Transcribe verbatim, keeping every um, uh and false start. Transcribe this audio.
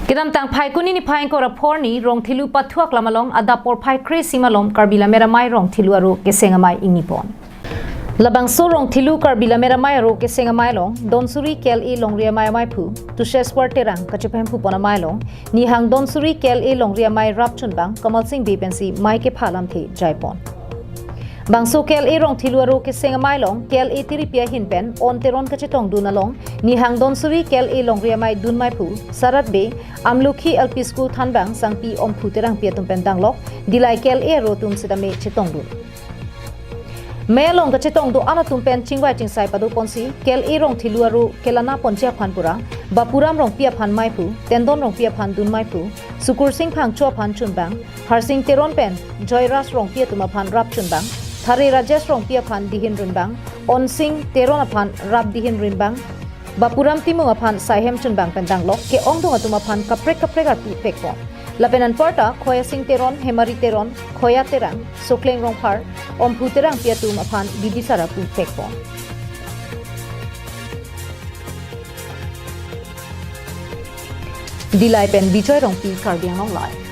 Kedamtang Phaikuni niphai ingkoi ra pho arni Rongthilu pathu aklam along adap porphai kre-isi malom Karbi Lammet Amei Rongthilu aro keseng amei ingni pon. Labangso Rongthilu Karbi Lammet Amei aro keseng amei along Donsuri K L A Longri Amei ameiphu Tusheshwar Terang kachepahemphu pon amei along nihang Donsuri K L A Longri Amei rapchunbang Kamal Singh Bey pensi mei kepha alamthe jai pon. Bangso K L A Rongthilu aro keseng amei along K L A tiripi ahin pen On Teron kachetongdun along nihang Donsuri K L A Longri Amei dunmeiphu Sarat Bey, Amlukhi L P School thanbang sangpi Omphu Terangpi atum pen danglok Dillai K L A aro atum sitame chetongdun. Mei along kachetong do-an atum pen chingvai chingsai pado ponsi K L A Rongthilu aro kelana ponji aphan pura Bapuram Rongpi aphan meiphu, Tendon Rongpi aphan dunmeiphu, Sukursing Phangcho aphan chunbang, Harsing Teron pen Joyras Rongpi atum aphan rapchunbang, Thare Rajesh Rongpi aphan dihin rinbang, Onsing Teron aphan rap dihin rinbang, Bapuram Timung aphan saihem chunbang pen danglok ke-ongdung atum aphan kaprek kaprek arpu pekpon. Lapen anparta Khoya Singh Teron, Hemari Teron, Khoya Terang, Sokleng Rongphar, Omphu Terangpi atum aphan bidisar arpu pekpon. Dillai pen Bijoy Rongpi, Karbi Anglong Live.